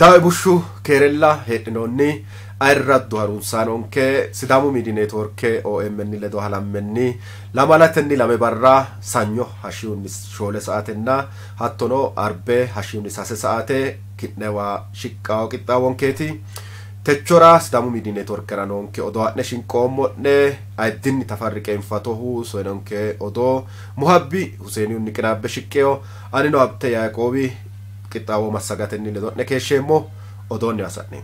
Dawe bushshu keerella heedhinoonni ayirraddu harunsaanonke Sidaamu Miidi Neetworke OMN ledo halammenni lamalatenni lame barra sanyo hashshihunni 4 sa'atenna hattono arbe hashshihunni 3 sa'ate ki'newa shiqqawo qixxaawonkeeti. Techora Sidaamu Miidi Neetworkera noonke odoo ha'ne shinqoommo'ne ayiddinni Tafarri Qeenfatohu soyinonke odoo Muhabbi Huseenihunni qinaabbe shiqqeyo anino Habte Yaaqoobi qixxaawo massagatenni ledo'ne keeshsheemmo odoonni hasa'ne.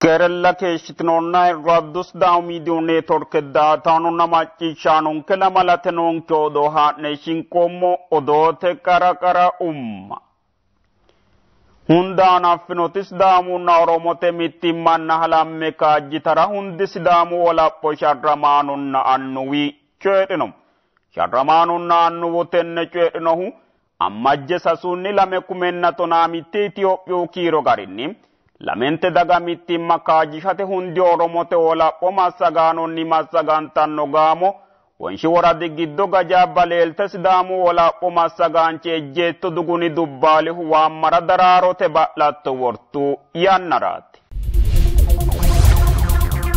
Keerella keeshshitinonna irraddu Sidaamu Miidiyu Neetworke daataanonna macciishshaanonke lamalate noonke odoo haa'ne shinqoommo odoote qara qara umma. Hunda hanaffinoti Sidaamunna Oromote mittimmanna halamme kaajjitara hundi Sidaamu wolapho sharramaanonna annuwi coyidhino. Sharramaanonna annuwu tenne coyidhinohu ammajje sasunni 2015 Itiyophiyu kiiro garinni lamente daga mittimma kaajjishate hundi Oromote wolapho massagaanonni massagantanno gaamo Wonshi woradi giddo gajaabba leelte Sidaamu wolapho massagaanchi Ejjeetto Duguni Dubbaalihu waammara daraarote ba'latto wortu yannaraati.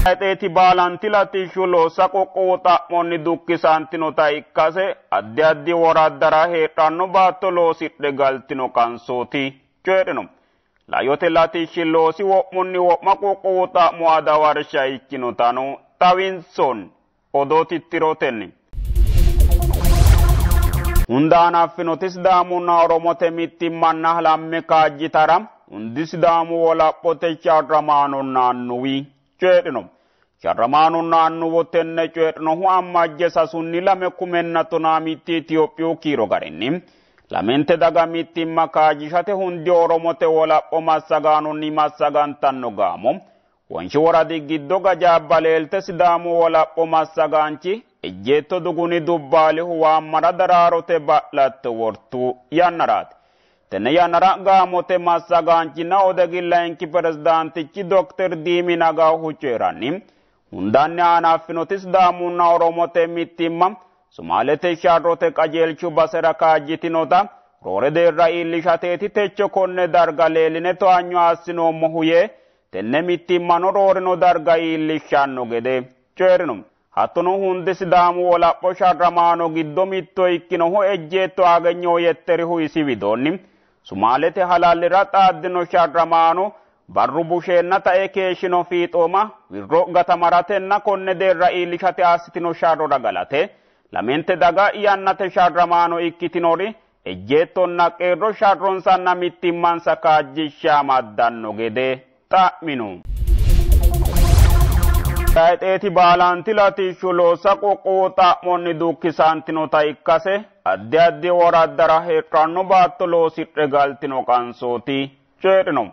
Xeeti baalanti latishshu loossa qoqqowu xa'monni dukkisantinota ikkase addi addi woraddara heedhanno baatto loosidhe galtino qansooti coyidhino. Layote latishshi loosi wo'munni wo'ma qoqqowu xa'mo adawarsha ikkinotano xawinsoonni. Odoo tittirotenni. Hunda hanaffinoti Sidaamunna Oromote mittimmanna halamme kaajjitara hundi Sidaamu wolaphote sharramaanonna annuwi coyidhino. Sharramaanonna annuwu tenne coyidhinohu ammajje sasunni 2015 Itiyophiyu kiiro garinni lamente daga mittimma kaajjishate hundi Oromote wolapho massagaanonni massagantanno gaamo Wonshi woradi giddo gajaabba leelte Sidaamu wolapho massagaanchi Ejjeetto Duguni Dubbaalihu waammara daraarote ba'latto wortu yannaraati. Tenne yannara gaamote massagaanchinna Odegi layinki pirezidaantichi Dokter Diimi Nagahu coyi'ranni hundanni hanaffinoti Sidaamunna Oromote mittimma Sumaalete sharrote qajeelshu basera kaajjitinota roore deerra iillishateeti techo konne darga leelline towaanyo assinoommohu yee tenne mittimmano roorino darga iillishshanno gede coyi'rino. Hattono hundi Sidaamu wolapho sharramaano giddo mitto ikkinohu Ejjeetto Agenyo Yetterihu isi widoonni Sumaalete halallira xaaddino sharramaano barru busheenna ta'e keeshshino fiixooma wirro gatamaratenna konne deerra iillishate assitino sharrora galate lamente daga yannate sharramaano ikkitinori Ejjeettonna qeerro sharronsanna mittimmansa kaajjishshe amaddanno gede xa'mino. Xeeti baalanti latishshu loossa qoqqowu xa'monni dukkisantinota ikkase addi addi woraddara heedhanno baatto loosidhe galtino qansooti coyi'rino.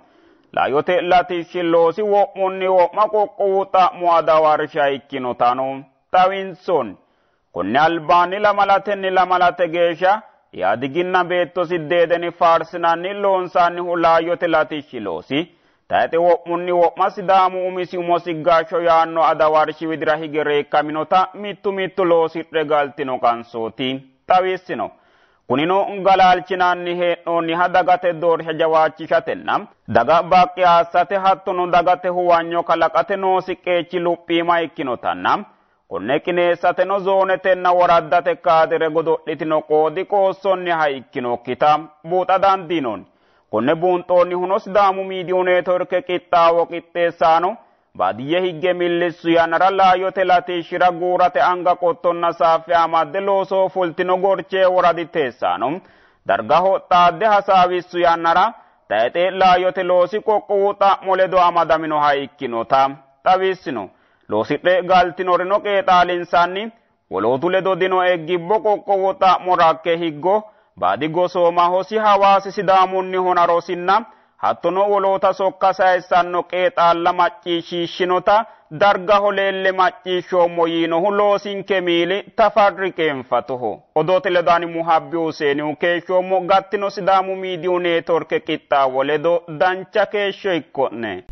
Layote latishshi loosi wo'munni wo'ma qoqqowu xa'mo adawarsha ikkinotano xawinsoonni. Konne albaanni lamalatenni lamalate geeshsha Yaadiginna beettosi Deedeni faarsinanni loonsannihu layote latishshi loosi tayixe wo'munni wo'ma Sidaamu umisi umosi gashsho yaanno adawarshi widira hige reekkaminota mittu mittu loosidhe galtino qansooti xawissino. Kunino galaalchinanni hee'noonniha dagate doorsha jawaachishatenna daga baqqi assate hattono dagate huwanyo kalaqate noosi qeechi luphiima ikkinotanna konne qineessateno zoonetenna woraddate kaadire godo'litino qoodi qoossonniha ikkinokkita buuxa dandiinoonni. Konne buunxoonnihuno Sidaamu Miidiyu Neetworke qixxaawo qixxeessaano baadiyye higge millissu yannara laayyote latishshira guurate anga qottonna saaffe amadde looso fultino gorchee woradi teessaano dargaho xaadde hasaawissu yannara tayixe laayyote loosi qoqqowu xa'mo ledo amadaminoha ikkinota xawissino. Loosidhe galtinorino qeexaalinsanni wolootu ledo dino eggibbo qoqqowu xa'mo rakke higgo baadi gosooma hosi Hawaasi Sidaamunni honarosinna hattono woloota sokka sayissanno qeexaalla macciishshiishshinota dargaho leelle macciishshoommo yiinohu loosinke miili Tafarri Qeenfatoho. Odoote ledo ani Muhabbi Huseenihu keeshshoommo gattino Sidaamu Miidiyu Neetworke qixxaawo ledo dancha keeshsho ikko'ne.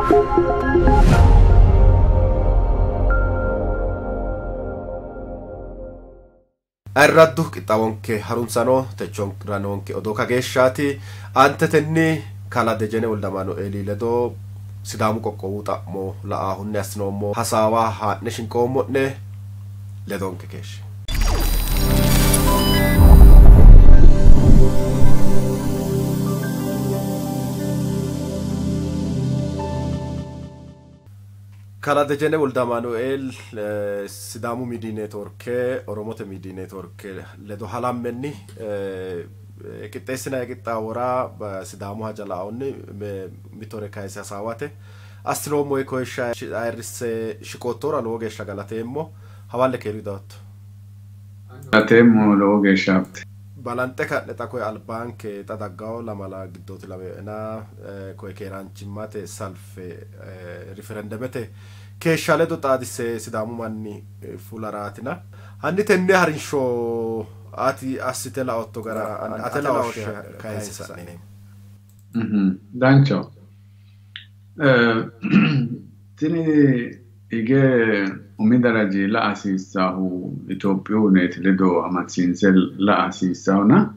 Ayirraddu qixxaawonke harunsano techora noonke odoo kageeshshaati. Aantetenni kalaa Dejene Woldamaanueeli ledo Sidaamu qoqqowu xa'mo la'ahunni assinoommo hasaawa haa'ne shinqoommo'ne ledonke keeshshe. Kalaa Dejene Woldamaanueel Sidaamu Miidiyi Neetworke Oromote Miidiyi Neetworke ledo halammenni qixxeessinanni qixxaawora Sidaamu haja la'ahunni mitore kayise hasaawate assinoommo koyishsha ayirrisse shiqoottora lowo geeshsha galateemmo. Hawalle keeru daatto. Galateemmo lowo geeshsha habte. Balanxe ka'ne xa koye albaanke xa daggawo lamala giddooti laweena koye keeraanchimmate salfe riferendemete keeshsha ledo xaadisse Sidaamu manni fularaatina. Hanni tenne harinsho ati assite laotto gara ate laooshshe kayinse sa'neemmo. Danchaho. Tini hige umi daraji la'a hasiissahu Itophiyu neeti ledo amadisiinse la'a hasiissahuna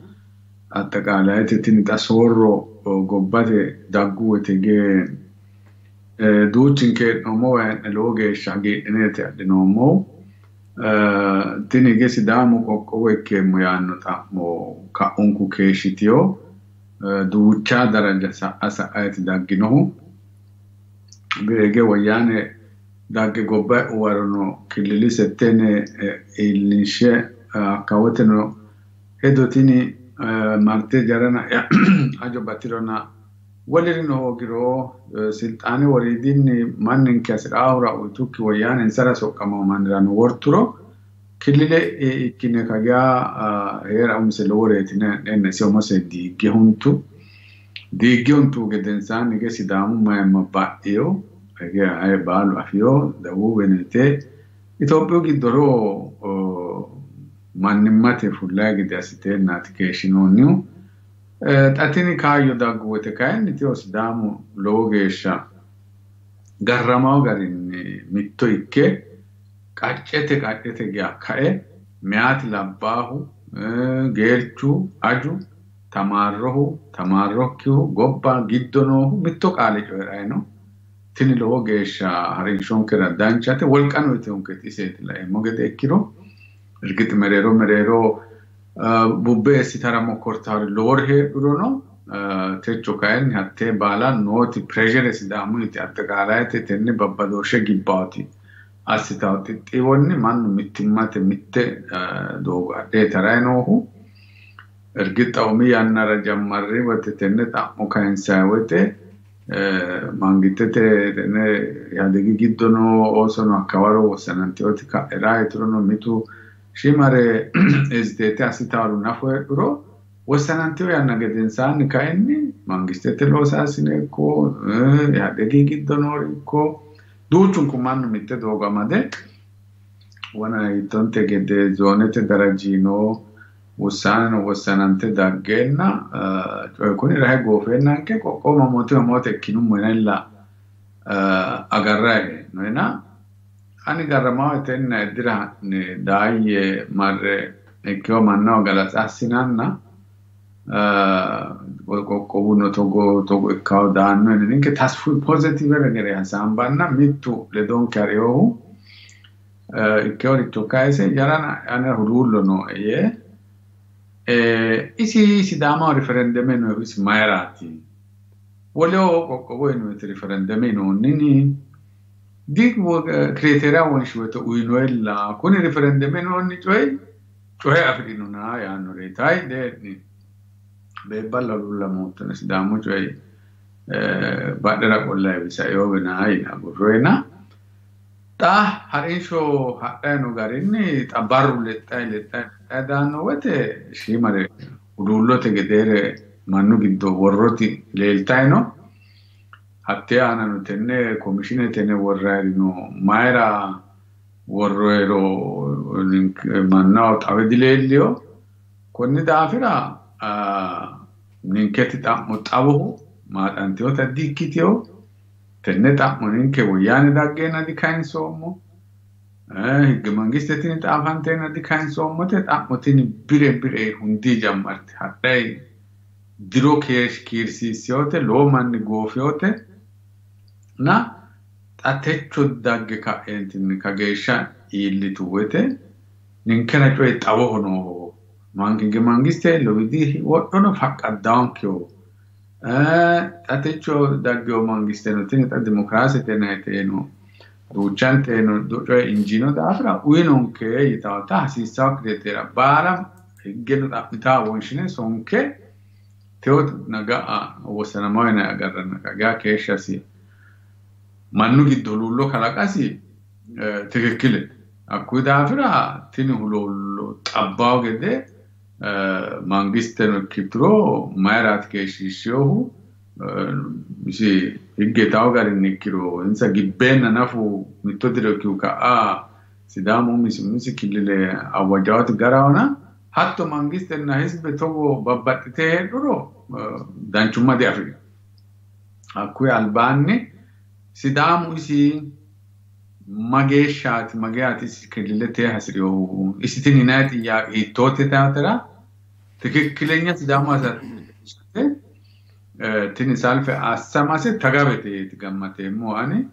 aጠቃላይte tini xa soorro gobbate daggu woyte hige duuchinke hee'noommowa hee'ne lowo geeshsha hagiidhineeti adhinoommohu. Tini hige Sidaamu qoqqowo ikkeemmo yaanno xa'mo ka'unku keeshshitiyo duucha daraja sa'a sa'aeti dagginohu. Bire hige woyyaane dagge gobba e'u killili settene iillinshe hakkawoteno hedo tini marte jarana hajo batirona wolirino hoogiro silxaane woriidinni manninke hasi'raahura uyitukki woyyaane insara soqqamawo mannirano worturo killile ikkine kageya heera umise loworeeti hee'neenna ise umose diigge huntu. Diigge huntu gedensaanni hige Sidaamu mayimma ba'eyo hige aye baalu afiyo dawuuwenete Itophiyu giddoro mannimmate fullayi gede assiteennaati keeshshinoonnihu. Xa tini kaayyo daggu woyte kayinni tiyo Sidaamu lowo geeshsha garramawo garinni mitto ikke qaccete qaccete geya kae meyaati labbaahu geerchu aju tamaarrohu tamaarrokkihu gobba giddo noohu mitto qaale coyi'rayi no. Tini lowo geeshsha harinshonkera danchate wolqano uyiteyonketi iseeti laeemmo gede ikkiro irgix mereero mereero bubbe eessitara mokkortaari lowori heedhurono techo kayinni hattee baala nooti pireeshere Sidaamunniti aጠቃላይte tenne babbadooshshe gibbaati assitawo xixxiiwonni mannu mittimmate mitte doogo adhee tarayi noohu. Irgixa umi yannara jammarri woyte tenne xa'mo kayinsayi woyte mangitete tenne Ihaadegi giddo noo oosono hakkawaro wossananteyooti ka'era yiturono mitu shiimare heziteete assitaaru nafu heedhuro wossananteyo yanna gedensaanni kayinni mangistete loosaasine ikko Ihaadegi giddo noori ikko duuchunku mannu mitte doogo amade wona hiittonte gede zoonete daraji noo wussaaneno wossanante daggeenna coyi kuni rahe goofeennanke qoqqowu mamoote mamoote ikkinummo yinella agarrayi hee'noyina ani garramawo tenne eddira ha'ne daayye marre ikkewo mannaho galatsa assinanna qoqqowuno togo togo ikkawo daanno yine ninke tasfu positive negere hasaambanna mittu ledonke hariyohu ikkeworicho kayise jarana anera huluullo nooe yee isi Sidaamaho riferendeme noohu isi mayiraati? Woleho qoqqowo yinoyiti riferendeme yinoonnini di kiriteeriya wonshi woyte uyinoyella kuni riferendeme noonni coyi coye afi'rinona yaannoreeti. Hayi dee'ni beebballa huluullamoottona Sidaamu coyi badhera qollayi wisaeyoowena yine agurroyena xa harinsho hadhayi no garinni xa barru lexxayi lexxayi lexxayi daanno woyte shiimare huluullote gedeere mannu giddo worroti leeltayi no. Hattee aanano tenne komishine tenne worrayirino mayira worroyero mannaho xawe dileelliyo. Konni daafira ninketi xa'mo xawoho maaxanteyota di ikkiteyo. Tenne xa'mo ninke woyyaane daggeenna dikayinsoommo. Higge mangiste tini xaafanteenna dikayinsoommote xa'mo tini bire bire hundii jammarte hadhayi diro kiirsiisseyote lowo manni goofeyote na xa techo dagge ka'eentinni kageeshsha iillitu woyte ninkera coyi xawoho nooho. Higge mangiste lowidi wodhono faqqaddaonkeho. Xa techo daggeyo mangisteno tini xa dimokiraasete yinayiteno duuchanteno coyi injiino daafira uyinonke yitawota hasiissawo kireteera baala higgeno xa'mitaa wonshine sonke tewo naga'a wossanamayo yinayi agarranna kageya keeshshasi mannu giddo huluullo kalaqasi tikikkilete. Hakkuyi daafira tini huluullo xabbawo gede mangisteno ikkituro mayiraati keeshshiishsheyohu isi higge tawo garinni ikkiro insa gibbeenna nafu mitto diro ikkihu ka'a Sidaamu umisi umisi killile awwajawoti garawona hatto mangistenna hizbe togo babbaxxite heedhuro danchumma diafidhino. Hakkuyi albaanni Sidaamu isi mageeshshaati mageyaati isi killilete hasi'rinohu isi tini yinayi xiyyaaqe hiittoote taatera tikikkilenya Sidaamu hasatto tini salfe assamase tagabete yeeti gammateemmo ani.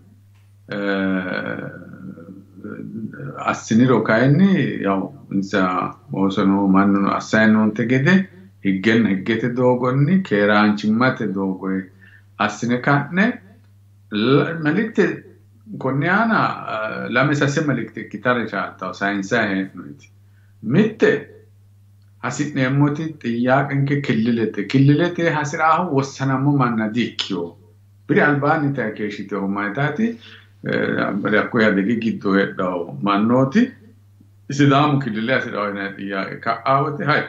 Assiniro kayinni yaw insa oosono mannuno assayi noonte gede higgenna higgete doogonni keeraanchimmate doogoyi assine ka'ne melikte konni aana lame sase melikte ikkitara chaaltawo sayinsayi hee'noyti. Mitte hasi'neemmoti xiyyaaqenke killilete. Killilete hasiraahu wossanammo manna di-ikkiyo. Biri albaanni tayi keeshshiteho mayitaati hakko Ihaadegi giddo heedhawo mannooti Sidaamu killile hasiraho yinayi xiyyaaqe ka'aa wote hay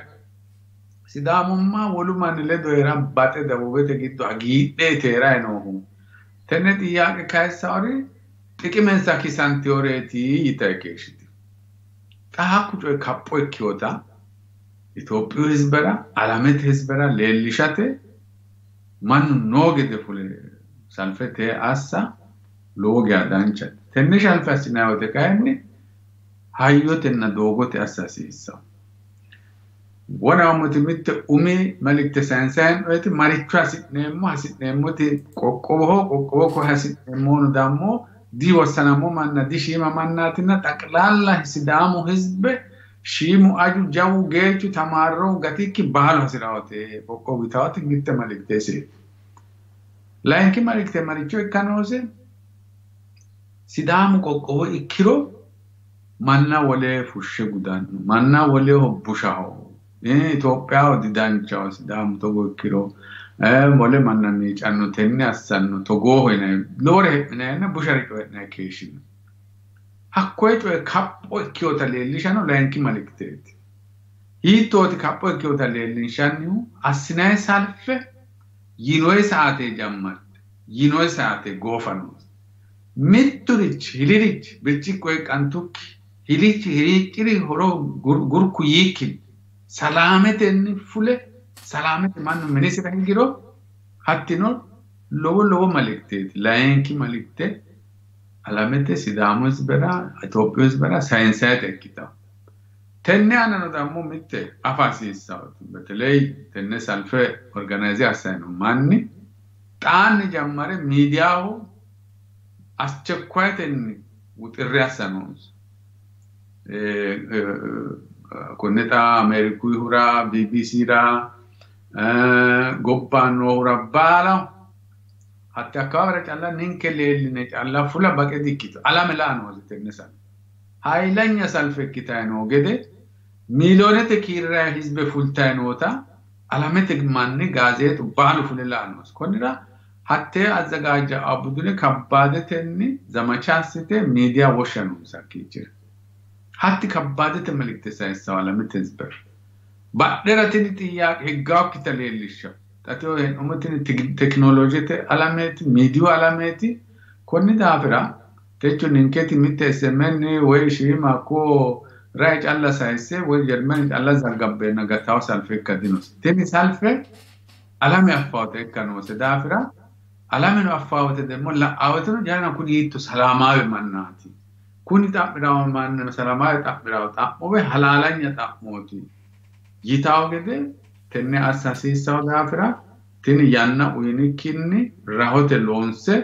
Sidaamumma wolu manni ledo heera baxe dawubete giddo hagiidheeti heerayi noohu. Tenne xiyyaaqe kayissawori xiqimensa kisantiyoreeti yitayi keeshshite. Xa hakku coyi kapho ikkiyota Itophiyu hizbera alamete hizbera leellishate mannu noo gede fule salfete assa lowo geya danchate. Tenne salfe assinayi wote kayinni hayyotenna doogote assa hasiissawo. Wonaammoti mitte umi melikte sayinsayi hee'noyti maricho hasi'neemmo hasi'neemmoti qoqqowoho qoqqowo koye hasi'neemmohuno dammo diwossanammo manna dishiima mannaatinna xaqlaalla Sidaamu hizbe shiimu aju jawu geerchu tamaarrohu gatikki baalu hasirawote qoqqowu yitawoti mitte melikte iseeti. Layinki melikte maricho ikka noose Sidaamu qoqqowo ikkiro manna wole fushshe gudanno manna woleho bushaho Itophiyaho didanchaho Sidaamu togo ikkiro wole manna miicanno tenne assanno togooho yinayi lowore he'minayinna bushare coyi'nayi keeshshino. Hakkoye coye kapho ikkiyota leellishano layinki melikteeti. Hiittooti kapho ikkiyota leellinshannihu assinayi salfe yinoyi saate jammarte yinoyi saate goofa noose. Mitturichi hilirichi birciqqo hiqqantukki hilichi hilicciri horo gurku yiikkinni salaametenni fule salaamete mannu minisira higiro hattino lowo lowo melikteeti. Layinki melikte alamete Sidaamu hizbera Itophiyu hizbera sayinsayete ikkitawo. Tenne aanano dammo mitte afa hasiissawooti. Beteley tenne salfe organize assayi no manni xaanni jammare miidiyaho aschekkoyetenni wuxirre assa noonsa. Konne xa Ameerikuyihura BBCra gobbaan noohura baalaho hatte akkawaawera calla ninke leelline calla fula baqe dikkito alame la'a noose tenne salfe. Hayilanya salfe ikkitayi noo gede miiliyoonete kiirrayi hizbe fultayi noota alamete manni gaazeexu baalu fule la'a noose. Konnira hattee azzagaajja budune kabbaadetenni zamacha assite miidiya woshsha noonsa hakkiichira. Hatti kabbaadete melikte sayissawo alamete hizbera. Badhera tini xiyyaaqe higgawokkita leellishshawo. Xa tewo hee'noommo tini tekinoloojete alameeti miidiyu alameeti. Konni daafira techo ninketi mitte SMN woyi shiima hakko rai calla sayisse woyi Jarmani calla zaggabbenna gattawo salfe ikka dinose. Tini salfe alame affawota ikka noose daafira Alameno affaawate demmo la'aawateno jarana kuni hiitto salaamaawe mannaati. Kuni xa'miraawo manna salaamaawe xa'miraawo xa'mowe halaalanya xa'mooti. Yitaawo gede tenne assa hasiissawo daafira tini yanna uyinikkinni rahote loonse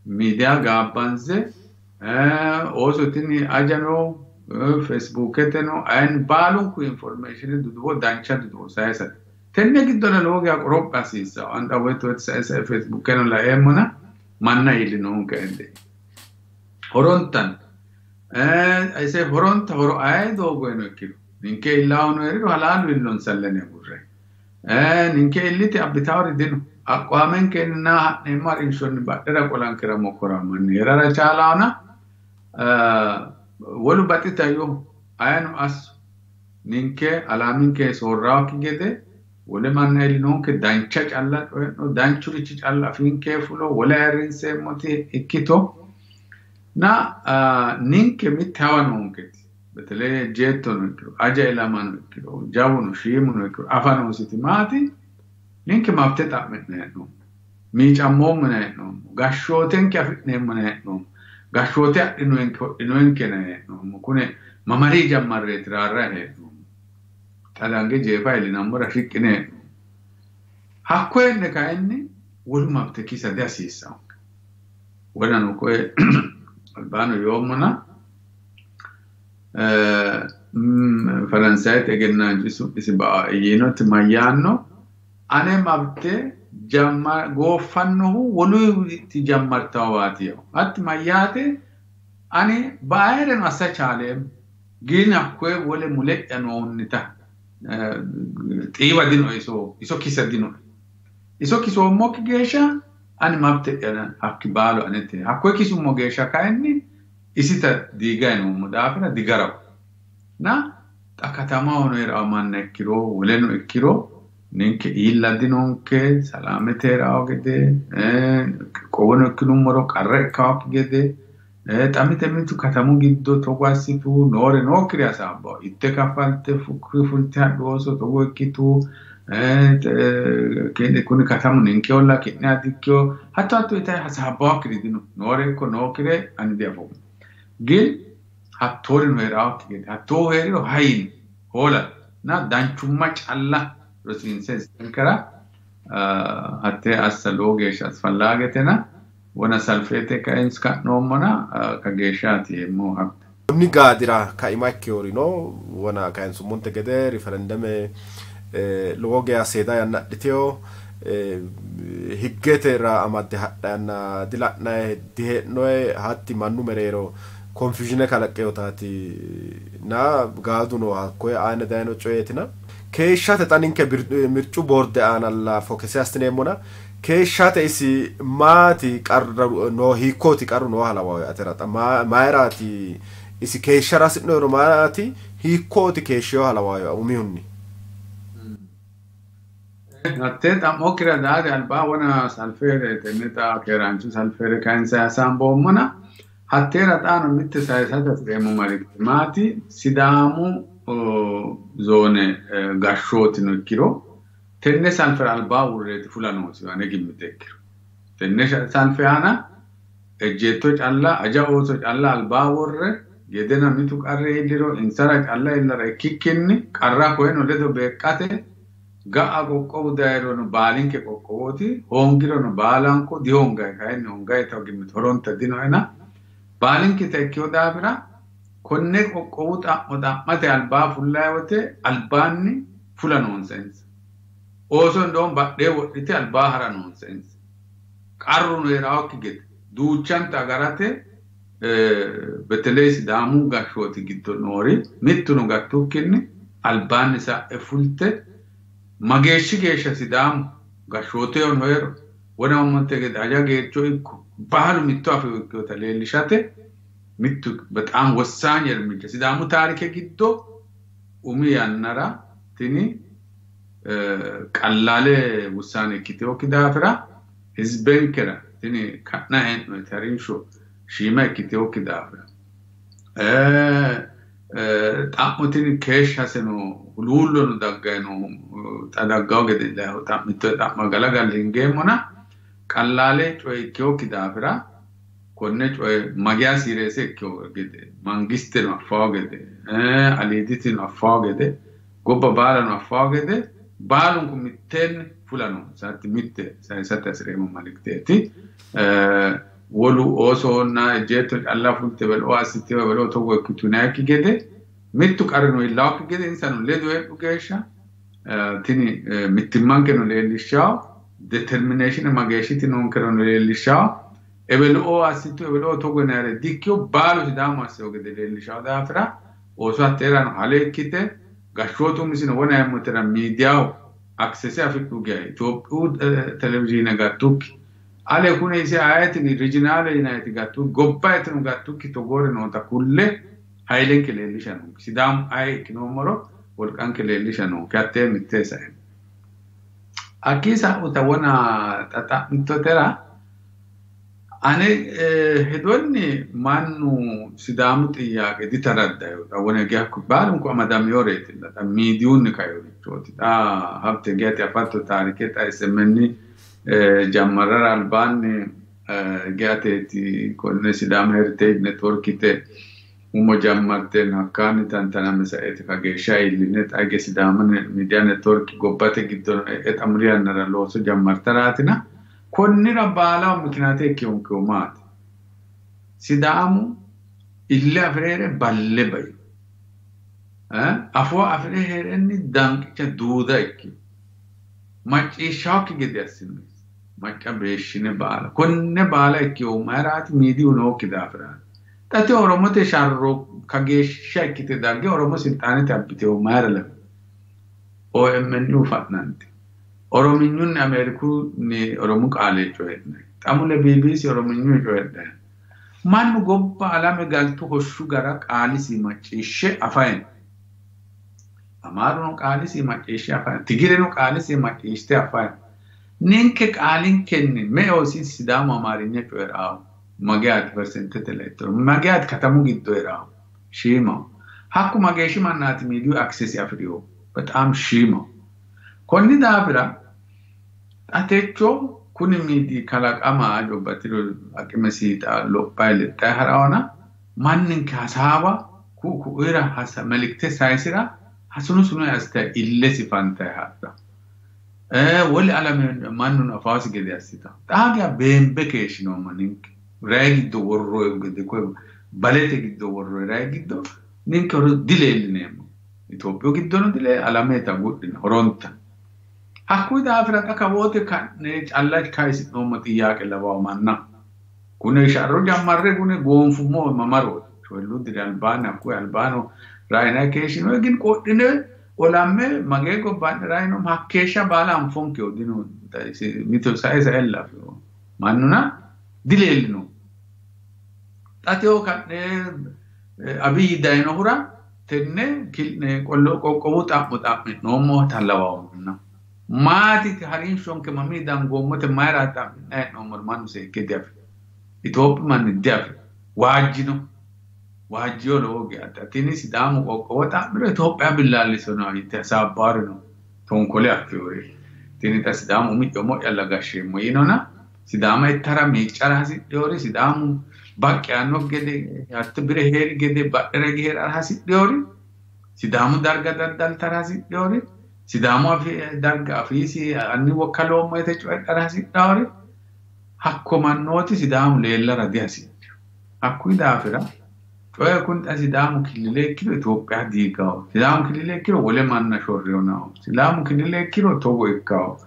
miidiya gaabbanse ooso tini ajano Facebooketeno ayin baalunku information duduwo dancha duduwo sayisate. Tenne giddona lowo geya qoropha hasiissawo. Anda woyte woyte sayisa Facebookeno laeemmona manna iillinonke ende. Horontan ise horonta horo aye doogoyino ikkiro ninke illawono heeriro halaalu illonsallene agurre. Ninke illite abbitawori dino. Aqwaamenkenna ha'neemmo harinshonni badhera qolankera mokkoramanni heerara chaalaana wolu baxitayo ayeno asso ninke alaaminke soorraawokki gede wole manna illinonke dancha calla coyi'no danchurichi calla afiinke fulo wole ayirrinseemmoti ikkito na ninke mitte hawa noonketi betele jeettono ikkiro aja ilamano ikkiro jawuno shiimuno ikkiro afa noositi maati ninke mabte xa'mi'ne hee'noommo miicammoommo hee'noommo gashshootenke afi'neemmo hee'noommo gashshoote adhinoenke hodhinoenke hee'noommo kune mamarii jammarreeti raarra hee'noommo xa dange jeefa iillinammora shiqqine hee'noommo hakko hee'ne kayinni wolu mabte kisa dihasiissaanke wonano koye albaano yoommona Faransayete egennaanchi su'misi ba'a yiinoti mayyaanno ane mabte gooffannohu woluyti jammartawaati yawo hatti mayyaate ani ba'aereno assa chaaleemmo gin hakkoye wole mule'ya noonnita xiiwa dinoe iso kisa dinoe iso kisoommokki geeshsha ani mabte'ya hakki baalu anete hakkoye kisummo geeshsha kayinni isita diigayi noommo daafira digarawo na xa katamahono heerawo manna ikkiro woleno ikkiro ninke iilla dinonke salaamete heerawo gede qowono ikkinummoro qarra ikkawokki gede xa mite mitu katamu giddo togo assitu noore nookkiri hasaabbawo itte kaffalte fulte hadhu ooso togo ikkitu kuni katamu ninkeholla ki'ne adikkeho hatto hatto yitayi hasaabbawokkiri dino noore ikko nookkire ani diafoommo gin hattoorino heeraawokki gede hattoo heeriro hayini hoola na danchumma calla rosiinse isenkera hattee assa lowo geeshsha asfallaagetena wona salfeete kainsi ka'noommona ka geeshshaati yeemmo habte. Konni gaadira kaima ikkeworino wona kayinsummonte gede riferendeme lowo geya seeda yanna adhiteyo higgete ra amadde hadha yanna dila'nayi dihee'noye hatti mannu mereero konfiyuuzhine kalaqqeyotaati na gaaduno hakkoye aane dayino coyeetina keeshshate xa ninke mircu boorde aanalla fokese assineemmona keeshshate isi maati qarru noo hiikkooti qarru nooha lawayo atera xa mayiraati isi keeshshara hasi'noyero maati hiikkooti keeshsheyoha lawayo umihunni? Hattee xa'mokkira daate albaa wona salfeere tenne xa keeraanchu salfeere kayinse hasaamboommona hatteera xaano mitte sayisate hasi'reemmo malikti maati Sidaamu zoone gashshootino ikkiro tenne salfera albaa uurreeti fula noosi ane gimmite ikkiro tenne salfe aana ejjeetto calla aja ooso calla albaa worre gedena mitu qarri iilliro insara calla iillara ikkikkinni qarra koyeno ledo beeqqate ga'a qoqqowu dayirono baalinke qoqqowooti hoongirono baalanko dihongayi kayinni hongayita gimmite horonta dinoena baalinkita ikkewo daafira konne qoqqowu xa'mo xa'mate albaa fullayi wote albaanni fula noonsa insa ooso indoon badhee wodhite albaa hara noonsa insa qarruno heeraawokki gede duuchanta agarate beteley Sidaamu gashshooti giddo noori mittuno gattukkinni albaanni sa'e fulte mageeshshi geeshsha Sidaamu gashshootehono heero wona gede aja geercho ikko baalu mitto afewo ikkeota leellishate mittu በጣም ወሳኝ እርምጃ ሲዳሙ ታሪክ giddo umi yannara tini qallaale ውሳኔ ikkiteokki daafira hizbenkera tini ka'na hee'noyeti harinsho shiima ikkiteokki daafira xa'mo tini keeshshaseno huluullono daggayi no xa daggawo gede xa'mitto xa'ma galagalle hingeemmona Qallaale coye ikkewokki daafira konne coye magiya siireese ikkewo gede mangisteno affawo gede aliiditino affawo gede gobba baalano affawo gede baalunku mitteenni fula noonsa. Hatti mitte sayisate hasireemmo malikteeti. Wolu oosonna ejjeetto calla fulte beloo assite beloo togo ikkitunayikki gede mittu qarrino iillawokki gede insano ledo heedhu geeshsha tini mittimmankeno leellishshawo determination mageeshshiti noonkerono leellishshawo ebeloo assitu ebeloo togo yinayire dikkiyo baalu Sidaamu assewo gede leellishshawo daafira ooso hatteerano hale ikkite gashshootu umisino wonayemmotera miidiyaho aksese afidhu geya Itophiyu televizhiine gattukki ale kune ise ayeti rijinaale yinayiti gattukki gobbayetino gattukki togoore noota kulle hayilenke leellisha noonke. Sidaamu aye ikkinoommoro wolqanke leellisha noonke. Hattee mitte sae. Hakkii sa'uta wona xaxa'mittotera ane hedonni mannu Sidaamu xiyyaaqe ditaraddayo xa wona geya baalunku amadamiyoreetilla xa miidiyunni kaeyorichooti. Xa habte geate afatto taarike xa SMN jammarrara albaanni geateeti konne Sidaamu Heritage Networkite umo jammarteen hakkaanni tantaname saeeti kageeshsha iilline xa hige Sidaamu Miidiya Network gobbate giddo e'e xa muli yannara looso jammartaraatina konnira baalaho mikinaate ikkehunkehu maati? Sidaamu ille afire heere balle bai. Afoo afire heerenni danqicha duuda ikkino. Macciishshaokki gede assinosi. Macca beeshshine baala. Konne baala ikkehu mayiraati? Miidiyu nookki daafiraati. Xa te Oromote sharro kageeshsha ikkite dagge Oromo silxaanete abbitehu mayira lawi? OMN fa'nante. Orominyunni Ameerikunni Oromu qaale coyi'nanni. Xa mule BBC Orominyunni coyi'nanni. Mannu gobba alame galtu hoshshu gara qaalisi macciishshe afayi. Amaaruno qaalisi macciishshe afayi. Tigireno qaalisi macciishshite afayi. Ninke qaalinkenni me"eosi Sidaamu Amaarinya coyi'raahu mageyaati persentete laittoro mageyaati katamu giddo hee'raahu shiimaho. Hakku mageeshshi mannaati miidiyu aksesi afi'riyohu bexaam shiimaho. Konni daafira xa techo kuni miidi kalaqama jobbatiro aqimesi xa lophayi lexxayi ha'rawona manninke hasaawa ku'u ku'uyira melikte sayisira sunu sunuyi assitayi illesi fantayi hadha. Wole alame mannuno afaasi gede assita. Xaa geya beembe keeshshinoommo ninke. Rayi giddo worroyi gede koye balete giddo worroyi rayi giddo ninke horo dileellineemmo. Itophiyu giddono dile alameta gudhino horonta. Hakkuyi daafira xa kawoote ka'ne calla kayisi'noommo xiyyaaqe lawawo manna. Kune sharro jammarre kune goonfummo mamarooti. Shoollu diri albaanni hakkuyi albaano rayinayi keeshshinoyi gin qodhine olamme magee gobbaanni rayino hakkeeshsha baala anfonkeho dino mito sae sae lafewo mannuna dileellino. Xa tewo ka'ne Abiy dayinohura tenne qoqqowu xa'mo xa'mi'noommo lawawo manna. Maati harinshonke mamii dangoommote mayira xa'mi'nayi hee'noommoro mannu seekke diafino. Itophiyu manni diafino. Waajjino. Waajjiyo lowo geya. Tini Sidaamu qoqqowo xa'miro Itophiya billaallisona yite hasaabbaarino tonkole affiyori. Tini xa Sidaamu umi'ya umo'yalla gashsheemmo yiinona Sidaama ittara miiccara hasidhiyori Sidaamu baqqi yaannokki gede hatto bire heeri gede badhera hige heerara hasidhiyori Sidaamu darga daddaltara hasidhiyori Sidaamu darga afiisi anni wokkaloommo yite coyidhara hasidhawori hakko mannooti Sidaamu leellara dihasidhiyo. Hakkuyi daafira coye kun xa Sidaamu killile ikkiro Itophiya diigawo. Sidaamu killile ikkiro wole manna shorriyonawo. Sidaamu killile ikkiro togo ikkawo.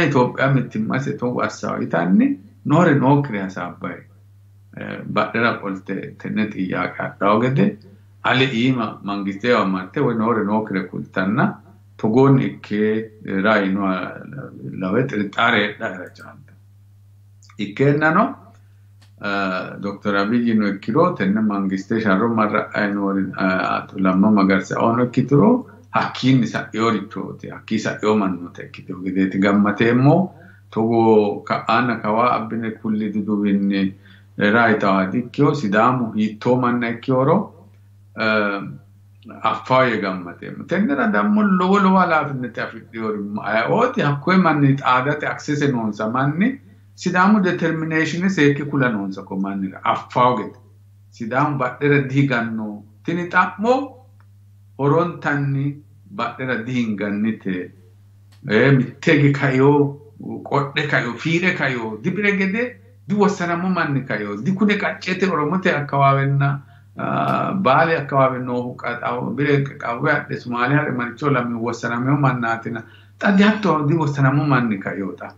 Itophiya mittimmase togo assawo yitanni noore nookkire hasaabbayi. Badhera qolte tenne xiyyaaqe adhawo gede ale iima mangisteewa marte woy noore nookkire kultanna togoonni ikke rayinoha lawe xirixaare heedhaera caalta. Ikkeennano Doktor Abiyino ikkiro tenne mangiste sharro marra'ayi noori Ato Lamma Magarsaono ikkituro hakkiinni sa'eyorichooti hakkii sa'eyo mannoota ikkiteyo gedeeti gammateemmo. Togo ka'aanna kawaa abbine kulli duduwinni rayitawa dikkiyo Sidaamu hiittoo manna ikkiyoro affawo yee gammateemmo. Tennera dammo lowo lowo halaafinnete afidhiyori ayeooti hakkuyi manni xaadate aksese noonsa manni Sidaamu determination seekke kula noonsa ko mannira affawo gede. Sidaamu badhera dihiganno. Tini xa'mo horontanni badhera dihingannite. Mittege kayo qodhe kayo fiire kayo dibire gede diwossanammo manni kayo dikune qaccete Oromote akkawaawenna Baale akkawaawe noohu bire qawwe adhe Sumaale hare maricho lami wossanammo mannaatina xa dihatto diwossanammo manni kayo xa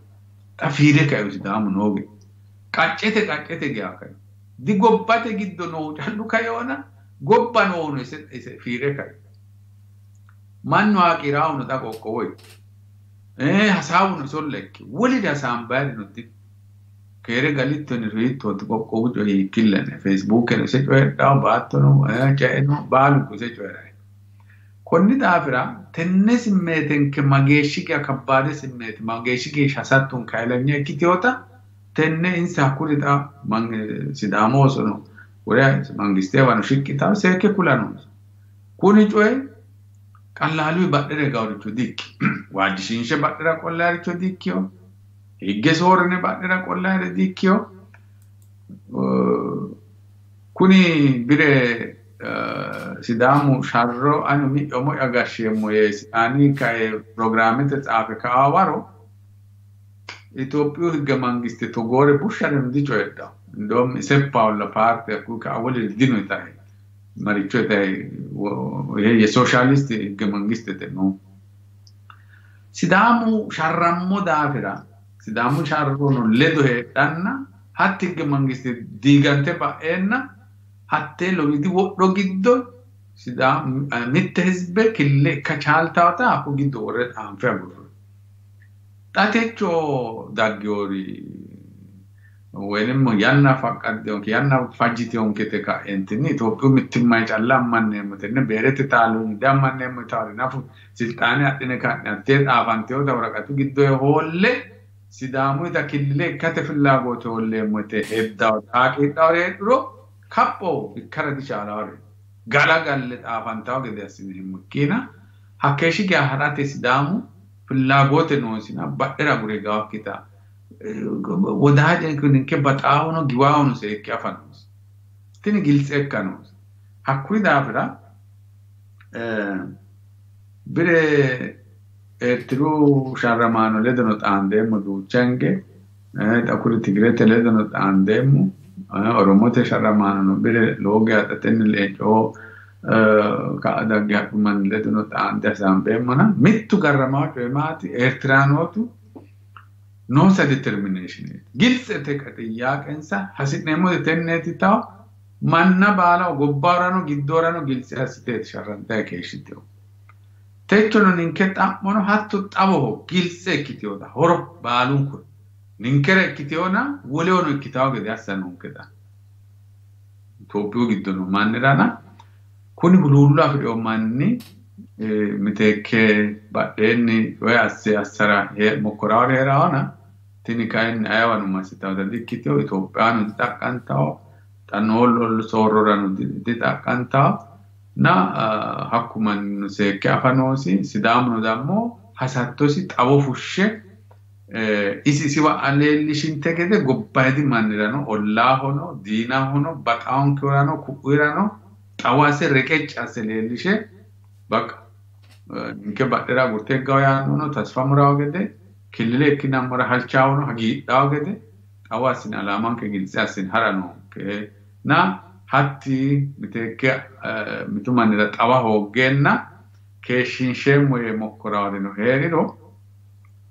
xa fiire kayo Sidaamu nooge qaccete qaccete geya kayo di gobbate giddo noohu callu kayoona gobba noohuno ise fiire kayo mannu haaqiiraahuno xa qoqqowoy hasaawuno isolla ikki woliri hasaambayirino di keere galittoni hiittooti qoqqowu coyi hiikkillene Facebookeno ise coyidhawo baattono ce'eno baalunku ise coyi'rayi. Konni daafira tenne simmeetenke mageeshshi geya kabbaade simmeete mageeshshi geeshsha hasattonke hayilanya ikkiteyoota tenne insa hakkuri xa Sidaamu oosono wole mangisteewano shiqqitawo seekke kula noonsa. Kuni coyi qallaaluyi badhera higaworicho di''ikki. Waajjishiinshe badhera qollayiiricho di''ikkiyo. Higge soorrine badhera qollayiire di''ikkiyo. Kuni bire Sidaamu sharro ani umi'ya umo'ya gashsheemmo yee Sidaani kae pirogiraamete tsaafe ka'a waro Itophiyu higge mangiste togoore bushshareno dicoyidhawo. Indoom iseppaolla paarte hakkuyi ka'a woliri dino yitayi maricho yitayi የሶሻሊስት ህገ መንግስት ነው። Sidaamu sharrammo daafira Sidaamu sharrono ledo heedhanna hatti higge mangiste diigante ba'eenna hattee lowidi wodho giddo Sidaamu mitte hizbe kille ikka chaaltaata hakku giddo worre xaanfe agurro. Xa techo daggewori woynim yanna faqqaddeonke yanna fajjiteonkete ka'entinni Itophiyu mittimmayi calla ammanneemmo tenne beerete taalloonyi diammanneemmo yitaori nafu silxaane adhine ka'ne hattee xaafantewota woraqatu giddo hoolle Sidaamuyita killile ikkate fillaagote hoolleemmo yite heddawo xaaqiidhawori heedhuro kapho ikkara dichaalawore galagalle xaafantawo gede assineemmo ikkiina hakkeeshshi geya harate Sidaamu fillaagote noosina badhera agure gawakkita wodaaje ninke baxaawono giwaawono seekke afa noosi. Tini giltse ikka noosi. Hakkuyi daafira bire Eertiru sharramaano ledono xaandeemmo duucha hinge xa kuri Tigirete ledono xaandeemmo Oromote sharramaanono bire lowo geya xa tenne leencoo ka'a dagge hadhu manni ledono xaande hasaambeemmona mittu garramawo coyi maati Eertiraanootu noonsa determinationeeti. Giltsete xiyyaaqensa hasi'neemmote tenneeti tawo manna baalaho gobbarano giddorano giltse assiteeti sharrantayi keeshshiteyo. Techono ninke xa'mono hatto xawoho giltse ikkiteyota horo baalunkuri ninkera ikkiteyona wolehono ikkitawo gede assa noonke xa. Itophiyu giddo noo mannirana kuni huluullo afi'reyo manni miteekke badheenni coye asse assara mokkorawori heerawona tini kayinni ayeewano massitawota di''ikkiteyo Itophiyano dixaqqantawo xa noo soorrorano dixaqqantawo na hakku mannino seekke afa noosi. Sidaamuno dammo hasattosi xawo fushshe isi isiwa leellishinte gede gobbayidi mannirano ollaahono diinahono baxawonkehurano ku'uyirano xawo asse reqecci asse leellishe baqa ninke badhera agurte higgawo yaannono tasfa murawo gede killile ikkinammora halchaawono hagiidhawo gede xawo assine alaamanke giltse assine hara noonke na hatti miteekke mitu mannira xawa hooggeenna keeshshiinsheemmo yee mokkoraworino heeriro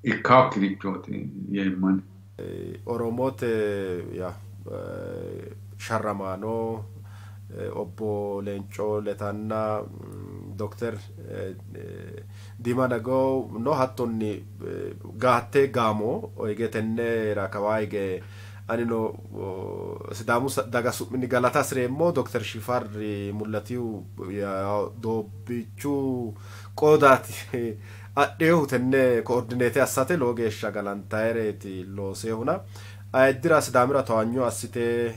ikkawokkirichooti yeemmani. Oromote ya sharramaano obbo Leencoo Letanna Dokter Diima Nagoo no hattonni gaatte gaamo hige tennera kawaa hige anino Sidaamu daga su'minni galata hasireemmo Dokter Shifarri Mullatihu doobbichu qoodaati adheehu tenne koordineete assate lowo geeshsha galantayireeti looseehuna. Ayiddira Sidaamira towaanyo assite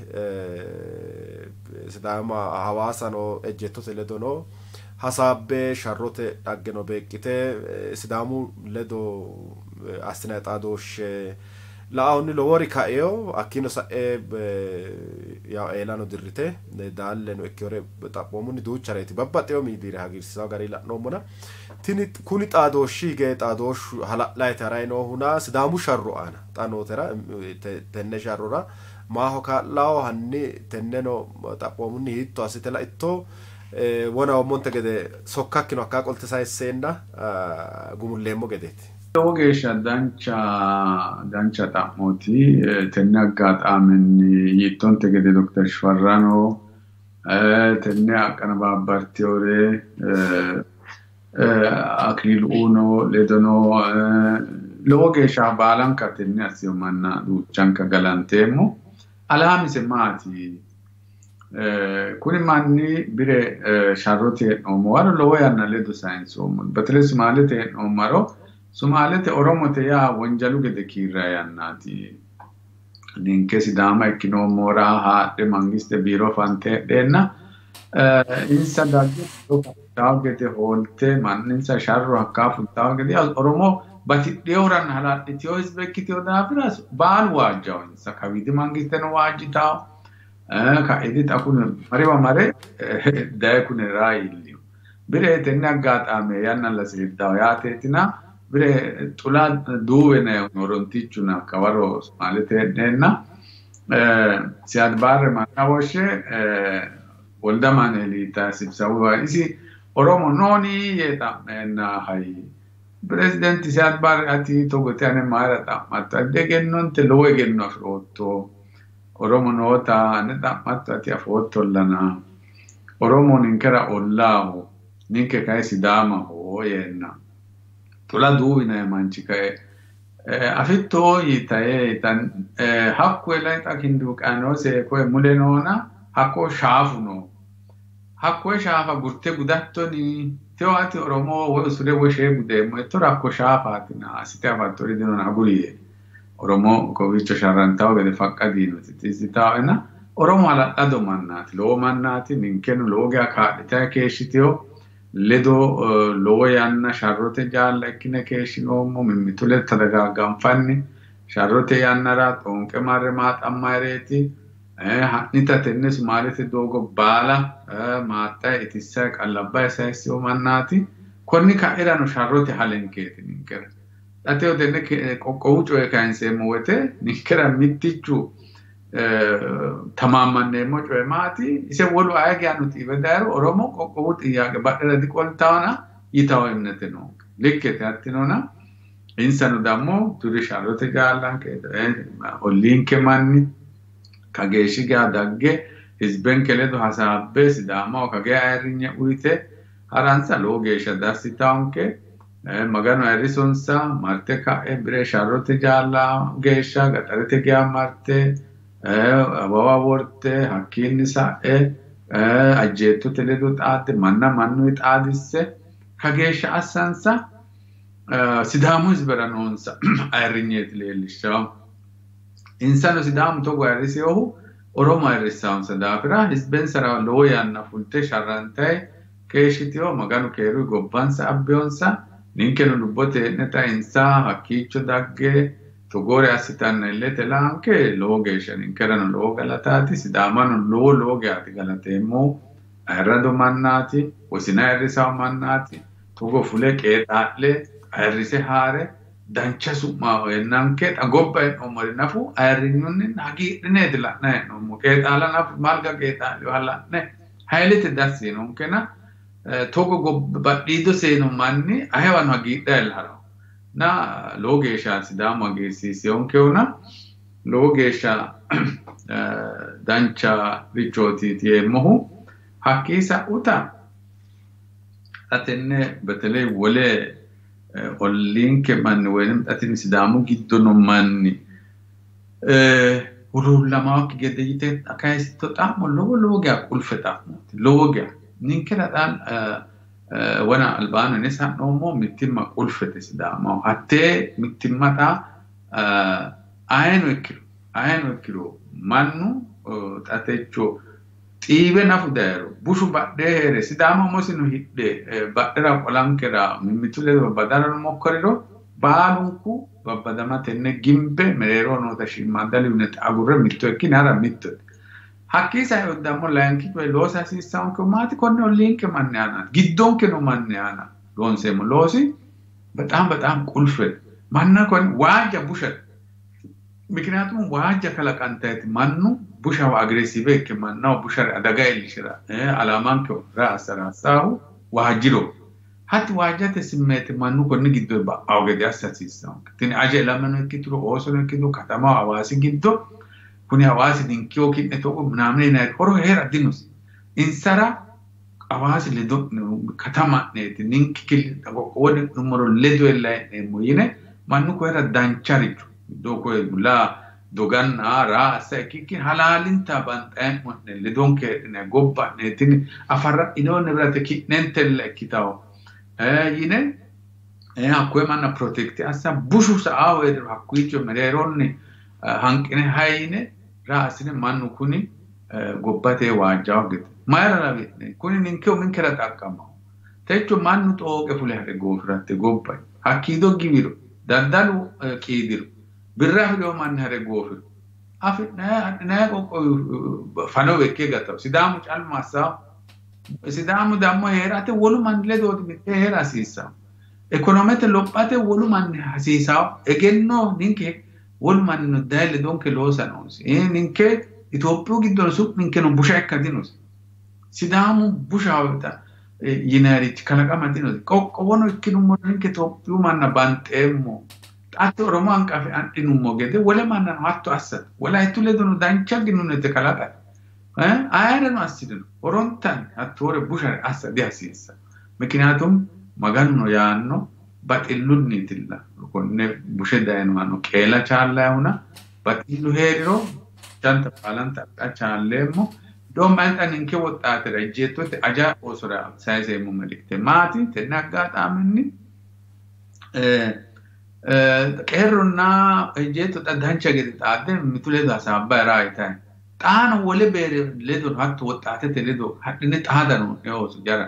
Sidaama Hawaasano ejjeettote ledono hasaabbe sharrote dhaggeno beeqqite Sidaamu ledo assinanni xaadooshshe La'ahunni lowori kaeo hakkiino sa'e yaw eelano dirrite daalleno ikkewore xaphoomunni duuchareeti babbaxxewo miidiire hagiirsiisawo gari la'noommona tini kuni xaadooshshi hige xaadooshshu hala'layete harayi noohuna Sidaamu sharro aana xa nootera tenne sharrora maaho kaa'lawo hanni tenneno xaphoomunni hiitto assite laitto wonawoommonte gede sokkakkino hakkaa qolte sayisseenna gumulleemmo gedeeti. Lowo geeshsha dancha dancha xa'mooti. Tenne aggaxaamenni yiittonte gede Dr. Shifarrano tenne aqanabaabbartewore Akililu Uno ledono lowo geeshsha baalanka tenne assiyo manna duuchanka galanteemmo. Alaamise maati? Kuni manni bire sharrote hee'noommo waro lowo yanna ledo sayinsoommo. Betele Sumaalete hee'noommaro Sumaalete Oromote yaa wonjalu gede kiirra yannaati. Ninke Sidaama ikkinoommora haadhe mangiste biiro fante heedheenna insa dagge fultawo gede hoolte manninsa sharro hakkaa fultawo gede Oromo batidheyoranna hala'liteyo hizbe ikkiteyo daafira baalu waajjawo insa kawiidi mangisteno waajjitawo kaidi xa kune mariwa mare daye kune raa iilliyo. Bire tenne aggaxaame yanna lasiriddawo yaateetina bire xula duuwe nayi horontichuna kawaro Somaalete hee'neenna Siyaad Barre manna woshshe Wolda Maanueeli sibsawu isi Oromo nooni yee xa'meenna hayi Pirezidaanti Siyaad Barre ati togo te ane mayira xa'matto? Addi egennonte lowo egenno afirootto. Oromo noota ane xa'matto ati afoottollana. Oromo ninkera ollaaho ninke kayi Sidaamaho yeenna. Xula duuwi nayi manchi kae afitto yitaye hakku elay xa kinduuqaanoose koye mule noona hakko shaafu no. Hakkoye shaafa gurte gudattoni tewo ati Oromo woy usure woy shee gudeemmo yittora hakko shaafaatina assite afattori dinona aguri yee. Oromo kowiicho sharrantawo gede faqqadiinoti tizitawoena Oromo hala'lado mannaati lowo mannaati ninkeno lowo geya kaa'litayi keeshshiteyo ledo lowo yanna sharrote jaalla ikkine keeshshinoommo mimmitu ledo tadagaagganfanni sharrote yannara xoonqe marre maaxammayireeti ha'nita tenne Sumaalete doogo baala maaxxayi itissayi qallabbayi sayissino mannaati konni ka'irano sharrote halenkeeti ninkera. Xa tewo tenne qoqqowu coye kayinseemmo woyte ninkera mittichu tamaammanneemmo coye maati ise wolu aye geano xiiwe dayiro Oromo qoqqowu xiyyaaqe badhera diqoltawona yitawo imnete noonke. Likkete hattinona insano dammo turi sharrote jaallanke olliinke manni kageeshshi geya dagge hizbenke ledo hasaabbe Sidaamaho kagee ayirrinye uyite haransa lowo geeshsha dassitawonke. Maganu ayirrisonsa marte ka'e bire sharrote jaalla geeshsha gaxarete geya marte awawa worte hakkiinni sa'e ajjeettote ledo xaadde manna mannuyi xaadisse kageeshsha assansa Sidaamu hizbera noonsa ayirrinyeeti leellishshawo. Insano Sidaamu togo ayirriseyohu Oromo ayirrissawonsa daafira hizbensara lowo yanna fulte sharrantayi keeshshiteyo Maganu keeruyi gobbansa abbeyonsa ninkeno lubbote hee'ne xa insa hakkiicho dagge togoore assitanna illete la'anke lowo geeshsha ninkerano lowo galataati. Sidaamano lowo lowo geyaati galateemmohu ayirrado mannaati wosina ayirrisawo mannaati togo fule qeexaa'le ayirrise haare dancha su'ma heennanke xa gobba hee'noommori nafu ayirrinyunni hagiidhineeti la'nayi hee'noommo. Qeexaala nafu malga qeexaa'liwa la'ne hayilete dassi yiinonkena togo badhiido seeno manni ayewano hagiidhayi harawo. Na lowo geeshsha Sidaamu hagiirsiiseyonkehuna lowo geeshsha dancha richooti yeemmohu. Hakkii sa'uta xa tenne betele wole olliinke manni woynim xa tini Sidaamu giddo no manni huluullamawokki gede yite kayisitto xa'mo lowo lowo geya qulfe xa'mooti. Lowo geya ninkera xa wona albaanni ne sa'noommo mittimma qulfete Sidaamaho. Hattee mittimma xa ayeno ikkiro mannu xa techo xiiwe nafu dayiro bushu badhee heere Sidaama umosino hidhe badhera qolankera mimmitu ledo badarano mokkoriro Baalunku babbadamatenni gimbe mereeroho noota shiimmaadda liyunnete agurre mitto ikkine hara mittote. Hakkii sae dammo layinki coye loosa hasiissanonkehu maati? Konne olliinke manni aanaati. Giddonke noo manni aana loonseemmo loosi በጣም በጣም ቁልፍ manna konne waajja bushate. Mikinaatumu waajja kalaqantayti mannu bushaho aggressive ikke mannaho bushare adaga iillishira alaamanke ra assara assaahu waajjiro. Hatti waajjate simmeete mannu konni giddo ba'awo gede assa hasiissannonke. Tini aja ilamano ikkituro oosono ikkituro katamaho Hawaasi giddo kuni Hawaasi ninkeho ki'ne togo ምናምን yinayiri horo heera dinosi. Insara Hawaasi ledo'ne katama'neeti ninke qoqqowo hee'nummoro ledo hee'neemmo yine mannu koyera dancharicho koye laa doganna raa assa ikkikki halaalinta banxeemmo'ne ledonke heedhine gobba'neetini afarra'inoonni birate ki'nentella ikkitawo yine hakkoye manna protect assa bushu sa'aahu heedhiro hakkuicho mereeroonni hanqine hayi yine raa assine mannu kuni gobbate waajjawo gede mayira lawi'ne kuni ninke uminkera xaqqamaho techo mannu xooqe fule hare goofiratte gobba hakkiido giwiro daddalu qiidiro birra afidhino manni hare goofiro adhinayi qoqqowi fano ikke gatawo Sidaamu callu assawo Sidaamu dammo heerate wolu manni ledooti mittee heera hasiissawo ekonomete lophate wolu manni hasiisawo egenno ninke wolu mannino daye ledonke loosa noosi ninke Itophiyu giddono su'minkeno busha ikka dinosi Sidaamu bushaho yinayirichi kalaqama dinosi qoqqowono ikkinummoro ninke Itophiyu manna banxeemmo hatto Oromo hanqafe adhinummo gede wole mannano hatto assate Wolayittu ledono dancha ginunete kalaqate ayereno assineno horontanni hattoore bushare assa dihasiissanno. Mikinatum Maganuno yaanno baxillunniitilla konne bushe dayinohano qeela chaallayihuna baxillu heeriro janta baalanta adha chaalleemmo. Doomma ninke woxxaatira ejjeettote aja oosora sayiseemmo melikte maati tenne aggaxaaminni qeerronna ejjeetto xa dancha gede xaadde mitu ledo hasaabbayi raa yitayi xaano wole beere ledo hatto woxxaatete ledo hadhine xaada noonke ooso jara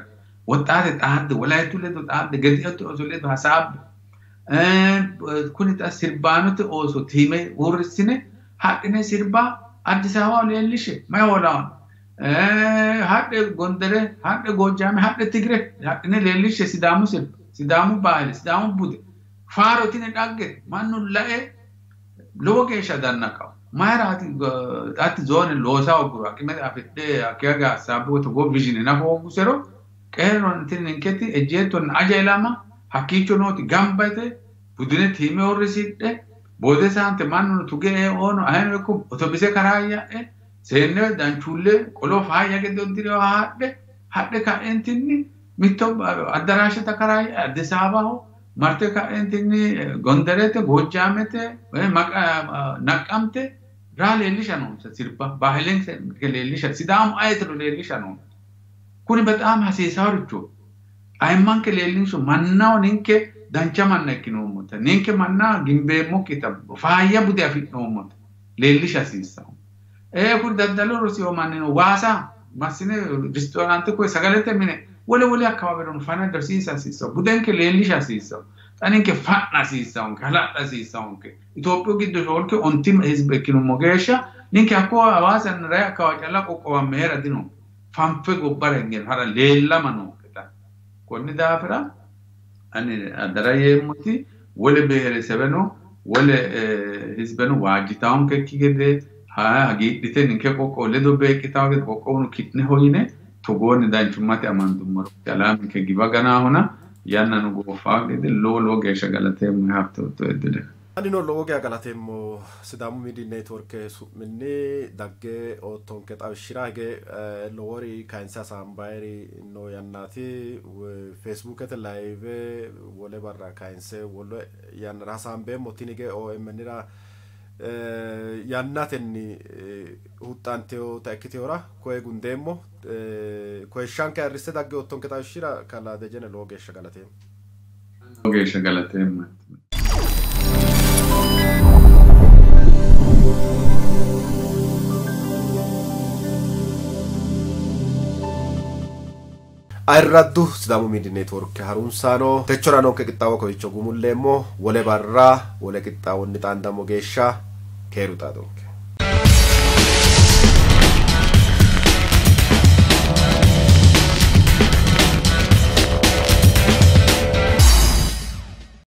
woxxaate xaadde Wolayittu ledo xaadde Gedeote ooso ledo hasaabbe kuni xa sirbaanote ooso tiime uurrissine hadhine sirba Addis Ababaho leellishe mayi hoolawono hadhe Gondere hadhe Gojjaame hadhe Tigire hadhine leellishe Sidaamu sirba Sidaamu bahili Sidaamu bude faaro tini dhaggete mannu lae lowo geeshsha dannaqawo mayiraati hatti zoone loosa hogguro aqime afidhe hakkiya geya assaabbe togoo vision nafa hooggusero qeerron tini ninketi ejjeettonna aja ilama hakkiicho nooti gamba yite budune tiime uurrisidhe boode saante mannuno tuge eono ayino ikko otobise karaayya'e seenne danchuulle qolo faayya gede uddirewa haadhe hadhe ka'entinni mitto addaraashete karaayya Addis Ababaho marte ka'entinni Gonderete Gojjaamete Naqqamte raa leellisha noonsa sirba bahilenke leellisha Sidaamu ayetiro leellisha noonsa. Kuni በጣም hasiisaaricho ayimmanke leellinsho mannaho ninke dancha manna ikkinoommota ninke manna gimbeemmokkita faayya bude afi'noommota leellisha hasiissanno. Kuri daddalu rosiyo mannino waasa massine ristoraante koye sagalete mine wole wole akkawaaweno fana rosiisa hasiissanno. Budenke leellisha hasiissanno. Xa ninke fa'na hasiissannonke hala'la hasiissannonke. Itophiyu giddo shoolki onti hizbe ikkinummo geeshsha ninke hakko Hawaasanna rayi akkawaawe calla qoqqowamme heera dinonke. Fanfe gobbara hinge hara leellama noonke xa. Konni daafira ani adara yeemmoti wole biheresebeno wole hizbeno waajjitaankekki gede hagiidhite ninke qoqqowo ledo beeqqitawo gede qoqqowuno ki'neho yine togoonni danchummate amandummoro alaaminke giwa ganaahona yannano gooffaa gede lowo lowo geeshsha galateemmo habte eddile. Anino lowo geya galateemmo Sidaamu Miidiyu Neetworke su'minni dagge oottonke xawishshira hige lowori kayinse hasaambayiri noo yannaati. Feesbuukete live wole barra kayinse wole yannara hasaambeemmo. Tini hige OMNira yannatenni huxxanteyoota ikkiteyora koye gundeemmo. Koyishshanke ayirrisse dagge oottonke xawishshira kalaa Dejene lowo geeshsha galateemmo. Lowo geeshsha galateemmo. Ayirraddu Sidaamu Miidi Neetworke harunsaano techora noonke qixxaawo kowiicho gumulleemmo. Wole barra wole qixxaawonni xaandammo geeshsha keeru xaadonke.